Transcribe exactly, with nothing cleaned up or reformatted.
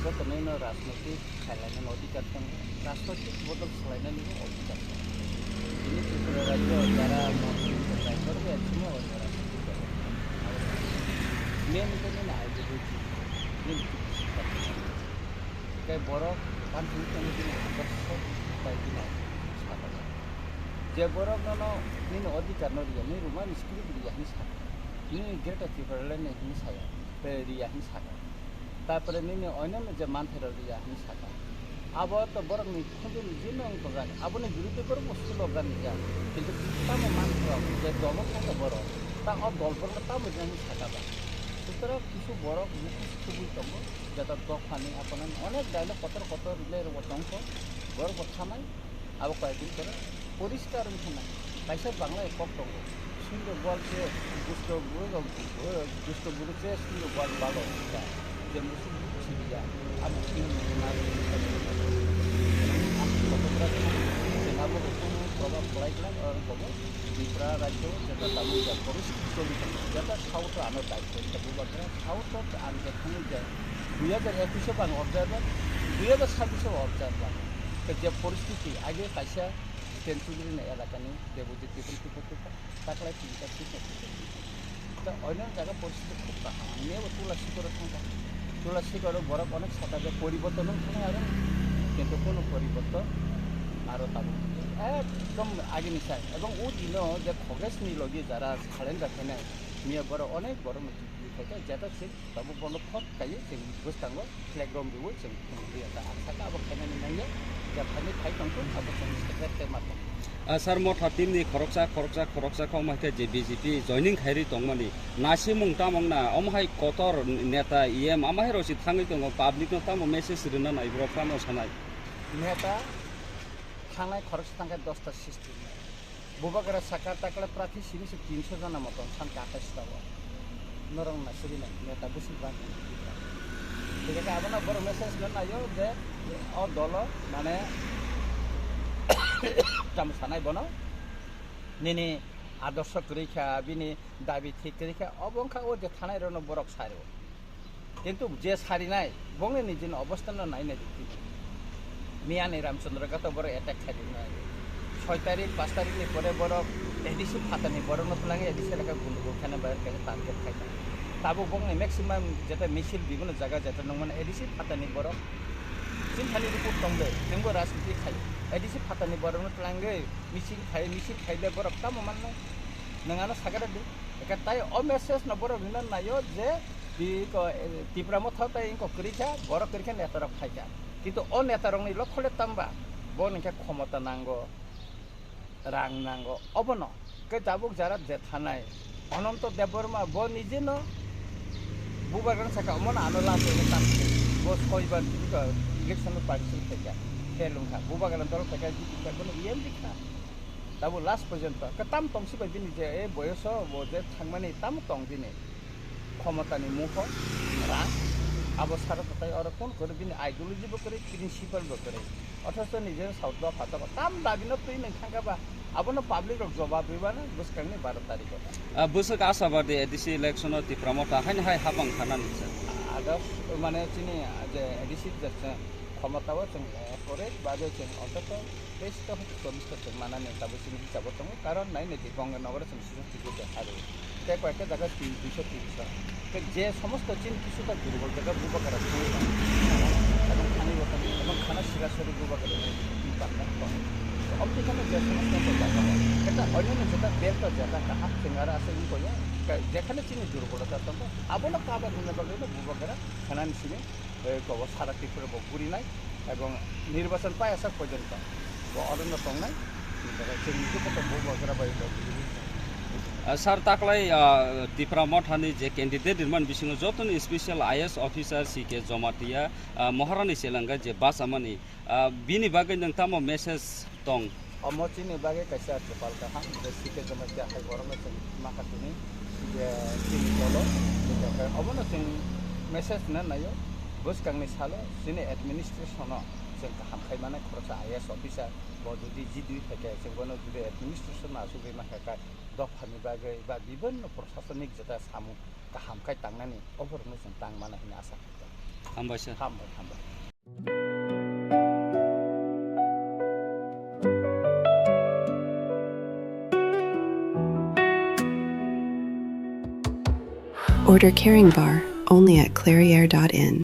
Jotono rajnoitik khlainani odhikar tongo, rajnoitik bodol khlainani bo odhikar tongo. Chini Tripura rajyo jara mantri tei rajyo rok sini o rajnoitik dol. Main khe nini ideology, nini khe borok kanthwi tongwi bini adorsho bai bini sakha. Je borok nono nini odhikar no riya, nini Roman script riya hwnwi sakha, nini Greater Tipraland ni hwnwi saya, tei riya hwnwi sakha. Tarpore nini onyono je manthairok riya hwnwi sakha. Abo to borokni khunjuni jino wng tongnani. Aboni biruddhe borokbo sulok gani ya. Kintu tamo manthairok je dolo thangkha borok, ta o dol borokno tamo riya hwnwi sakha ba. Sutorao kisu borok mukhus khubui tongo, jeta dophani aphano onek daino kotor kotor rilai rokbo tongkho, borokbo thanai. Abo koi din kore poriskar wng thangna. Kaisa Bangla kok tongo. Sundor bol se dusto guru rok, eh, dusto guru se sundor bol balo. Je musu sidi ya. Abo sini na. Abo kotor kotor. Abo kotor kotor. Abo kotor kotor. Abo kotor kotor. Tripura rajyo jeta tabuk ja poriskar choli tongo. Jeta South ano daityo. Jeta bubagra South ang je thangwi ja. Dui hajar ekush o bang observer, dui hajar sabbish o observer. Tei je poristiti age kaisa Jiten Chudri ni elakani Debojit Tripura Tripura Tripura taklai tinta Tripura Tripura. Ta oino jaga poristiti khub kaham. Ang nebo Tula Sikoro thangkha. Tula Sikoro borok onek saka je poriborton wng thangwi aro. Kintu kono poriborton aro tabuk ekdom agini sai. Ebong o dino je Khogresni logi jara salenda khainai miya borok onek borokno tubui khaikha jeta se Tabuk bono phot kaiwi chwng bwskango flag rom rwui chwng thwngwi rwya ta. Ang sakha abo khainani nangya, je phaini phai tongthung abo chwng secret tei ma tong. Ah, sir, Motha team ni khoroksa, khoroksa, khoroksa khe omo hai khe je B J P joining khairwi tongmani nasimung tamo wngna, omo hai kotor neta E M ama hai rok si thangwi tongo, public no tamo message rwna nai borok tamo sanai. Neta thangnai khoroksa thangkhe dosta system. Bubagra saka takle prathi sini se tinso jona moton san kathai sitao. Norong na siri nai neta busi ba. Thik ase, abono boro message no nayo je o dolo mane tamo sanai bono. Nini adorsho kwrwi kha, bini dabi thik kwrwi kha, obo wngkha o je thanai rokno borok sai rwo. Kintu je sarinai, bongni nijini obostha no nai nai di tini. Miyani Ramchandra Ghat o borok attack khai rinai. Soi tarik, panch tarik ni pore borok A D C phatani borok no twlangwi A D C elaka gundugul khaina bayar khe target khai ta. Tabuk bongni maximum jeta misil bibino jaga jeta nungmano A D C phatani borok. Chini thani report tong de, chwngbo rajniti khai. A D C phatani borok no twlangwi misil khai, misil khai le borok tamo mannai. Nwng ano sakha di. Eka tai o message no borok rina naio je Bi ko, eh, Tipra Motha tai wngkha kwrwi kha, borok kwrwi kha neta rok phai kha. Kintu o neta rokni lokho le tamba, bo hwnkhe khomota nango, rang nango, obono. Khe tabuk jara je thanai, Ananto Debbarma, bo nijeno bubagrano sakha, omono ano last wngwi tam khe, bo soi bar tini ko election o participate khai kha, fail wngkha. Bubagrano dol khai kha, jiti kha, bono E M D kha. Tabuk last porjonto, khe tam tong si bai bini je, e boyoso bo je thangmani tam tong bini. Khomotani mungkho, rang, abo sara tatai oro kun kwrwi bini ideology bo kwrwi, principle bo kwrwi. Othocho nijeni South dopha dopha tam dabi no twi nung thangkha ba, abono public rok jobab rwbano bwskangni baro tarikh o. Ah, bwswk asabadi A D C election o Tipra Motha haino hai hapang khanani se. Ada mane chini je A D C je khomota o chwng, eh, korek babe chwng ontoto teis ta hoito chollish ta chwng manani tabuk chini hisabo tongo, karon nai nai di Ganga Nagar o chwng Tei koi ekta jaga tin, duiso, tinso. Tei je somosto chini kisuta durbol jaga bubagra thangwi tongo. Ebong thani bo thani, ebong khana sirasori bubagra ni baksa tongo. Oboni kheno je somosto jaga o, ekta onyono jeta belt o jeta kaham chwng aro aswk wngkha ya, ka-, jekhane chini durbolota tongo, abono cover rwna bagwi no bubagra khanani simi. Eh, gobo sara Tripura bo gurinai, ebong nirbachan paiya sak porjonto bo orono tongnai, chwng joto bo bojra bai bo. Ah, sir, taklai, ah, Tipra Mothani je candidate rimani bisingo jotoni special I A S officer C K Jamatia, ah, Maharani Chelanga je bachamani, ah, bini bagwi nwng tamo message tong. Omo chini bagwi kaisa kwpal kaham, je C K Jamatia hai borokno chwng makha sini, je chini dolo, je obono chwng message na naio, bwskangni salo chini administration-o chwng kaham khai mano, khoroksa I A S officer bo jodi G D U hai khe chwng bono jodi administration-o achugwi mankha khe dophani bagwi ba bibinno prosasonik jeta samung kaham khai tangnani, o borokno chwng tang mano hwnwi asa khaijak. Hambai sir. Hambai, hambai. Order Caring Bar only at clairiere dot in.